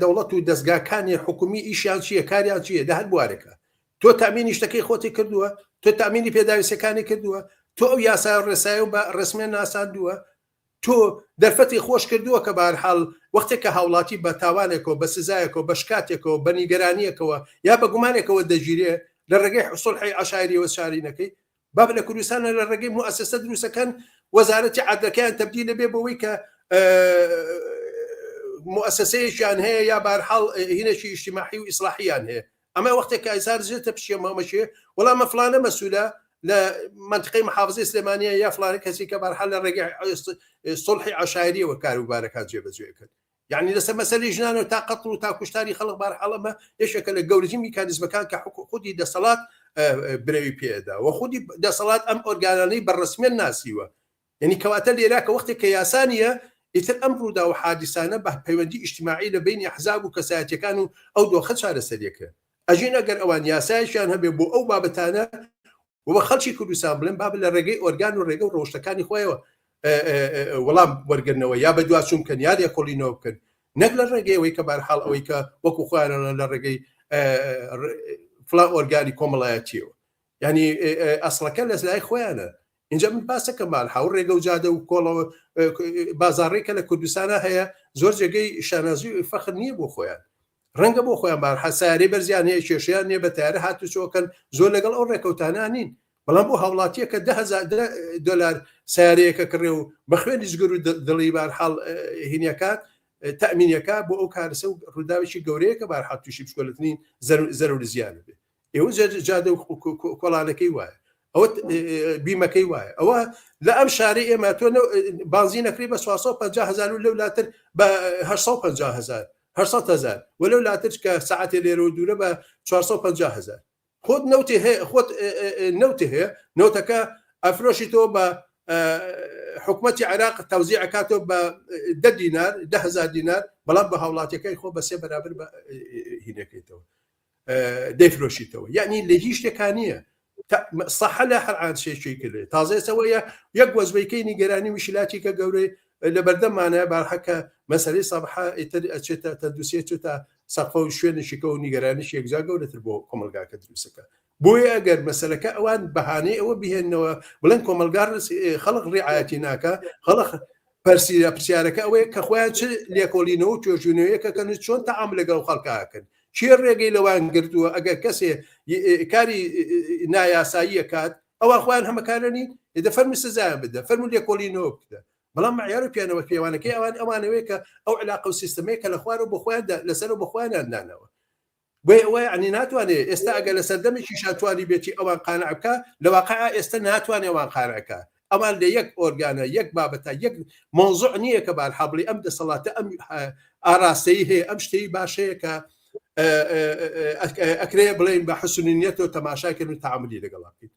دەوڵەت و دەستگاکانی حکومی ئیشیان چییە، کاریان چییە لە هەر بوارێکە. تۆ تامینی شتەکەی خۆتی کردووە، تۆ تامینی پێداویستیەکانی کردووە، تۆ ئەو یاسا و ڕێسایە و بە ڕسمێن ناساندووە، تۆ دەرفەتی خۆش کردووە کە بەهەرحاڵ وەختێک کە هاوڵاتی بە تاوانێکەوە، بە سزایەکەوە، بە شکاتێکەوە، بە نیگەرانییەکەوە یا بە گومانێکەوە دەگیرێ، لە ڕێگەی سوڵحی عەشایریەوە چاری نەکەی. باب لە کوردستانە لە ڕێگەی موئەسەسە دروستەکەن وەزارەتی عەدلەکەیان تەبدیل بێ بەوەی کە موئەسەسەیەکیان هەیە یا بەهەرحاڵ هینێکی ئیجتیماعی و ئیسلاحیان هەیە. ئەمە وەختێک کە ئەیسار زێتە پشیە مامەشێ وەڵام مە فلانە مەسولە لە منطقەی محافظەی سلێمانیە یا فلانە کەسی کە بارحال لە ڕێگەی سڵحی عشایریەوە کاروبارەکان جێبەجێ کرد. یعنی لەسەر مەسەلی ژنان و تا قەتڵ و تا کوشتاری خەڵک بارحاڵ ئەمە یەکێکە لە گەورەترین میکانیزمەکان کە خودی دەسەڵات برەوی پێدا و خودی دەسەڵات ئەم ئۆرگانانەی بە ڕسمیان ناسیوە. یعنی کەواتە لێرا کە وەختێک کە یاسا نییە، ئیتر ئەم ڕوودا و حادیسانە بە پەیوەندی ئیجتیماعی لە بەینی ئەحزاب و کەسایەتیەکان و ئەو دۆخە چارەسەریەکە. ئەژین ئەگەر ئەوان یاسایەکیان هەبێ بۆ ئەو بابەتانە و بە خەڵکی کوردستان بڵێن بابە لە ڕێگەی ئۆرگان و ڕێگە و ڕەوشتەکانی خۆیەوە وەڵام وەرگرنەوە یا بە دواچوون بکەن یا لێکۆڵینەوە بکەن، نەک لە ڕێگەی ئەوەی کە بارحاڵ ئەوەی کە وەکو خۆیانە لە ڕێگەی فڵان ئۆرگانی کۆمەڵایەتیەوە. یعنی ئەسڵەکە لە لای خۆیانە. اینجا من باسەکەم بارحاڵ ڕێگە و جادە و کۆڵەوە بازاڕێک کە لە کوردستانە هەیە زۆر جێگەی شانازی و فەخر نییە بۆ خۆیان. ڕەنگە بۆ خۆیان بارحال سیارەی بەرزیان هەیە، کێشیان نییە، بە تایرە هاتوچۆکەن، زۆر لەگەڵ ئەو ڕێکەوتانە نین. بەڵام بۆ هاوڵاتیە کە 10,000 دلار سیارەیەکە کڕێ و بە خوێنی جگەر و دڵی بارحاڵ هینیەکات تەمینەکە بۆ ئەو کارسە و ڕووداوێکی گەورەیە کە بارحال تووشی بچکۆلترین زەرەر و زیان بێ. ئێوە جادە و کۆڵانەکەی وایە، ئەوە بیمەکەی وایە. ئەوە لە ئەم شارەی ئێمە تۆ بانزی نەکری بە 450 هزار و لەو لاتر بە 850 هزار، 800 هزار، و لەو لاتر کە ساعتێ لێرە و دوورە بە 450 هزار. خۆت نەوتی هەیە، خۆت نەوتی هەیە، نەوتەکە ئەفرۆشیتەوە بە حکوومەتی عێراق تەوزیع ئەکاتەوە بە 10 دینار، 10,000 دینار، بەڵام بە هاوڵاتیەکەی خۆ بە سێ بەرابر بە هینەکەیتەوە دەیفرۆشیتەوە. یعنی لە هیچ شتێکا نییە. سەحە لە هەر عادشێکی کردێ. تازە ئێستا یەک وەزبەیکەی نیگەرانی وشیلاتی کە گەورەی لە بەردەمانە بارحەکە مەسەلەی سەبحە ئیتر ئەچێتە تەندروستیە چێتە سەقفە و شوێنێکیکە و نیگەرانیش یەکجار گەورەتر بۆ کۆمەلگاکە دروستەکە. بۆیە ئەگەر مەسەلەکە ئەوان بەهانەی ئەوە بهێننەوە بڵێن کۆمەلگا خەڵک ڕعایەتی ناکە، خەڵک پرسیارە پرسیارەکە ئەوەیە کە خۆیان چ لێکۆڵینەوە و توێژینەوەیەکە کەن و چۆن تەعامل لەگەڵ خەڵکاکەن، کێ ڕێگەی لەوان گرتووە؟ ئەگەر کەسێ کاری نایاساییە کات ئەوان خۆیان هەمەکارە نین، دە فەرمی سزایان بدە، فەرمو لێکۆڵینەوە بکە. بەڵام معیار و پێنەوە پێوانەکەی ئەوان ئەوانەوەی کە ئەو علاقە و سیستەمەیە کە لە خوارەوە بۆ خۆیان لەسەرەوە بۆ خۆیانیان داناوە. بۆیە ئەوە یعنی ناتوانێت ئێستا ئەگەر لە سەردەمێکی شاتوانی بێتی ئەوان قانع بکە، لە واقع ئێستا ناتوانێت ئەوان قانع بکە. ئەوان لە یەک ئۆرگانە، یەک بابەتە، یەک مۆزوع نییە کە بارحا بڵێ ئەم دەسەڵاتە ئەم ئاراستەی هەیە، ئەم شتەی باشەیە کە ئەکرێ بڵێن بە حسنی نیەتەوە تەماشاکردن و تعاملی لەگەڵا بکەین.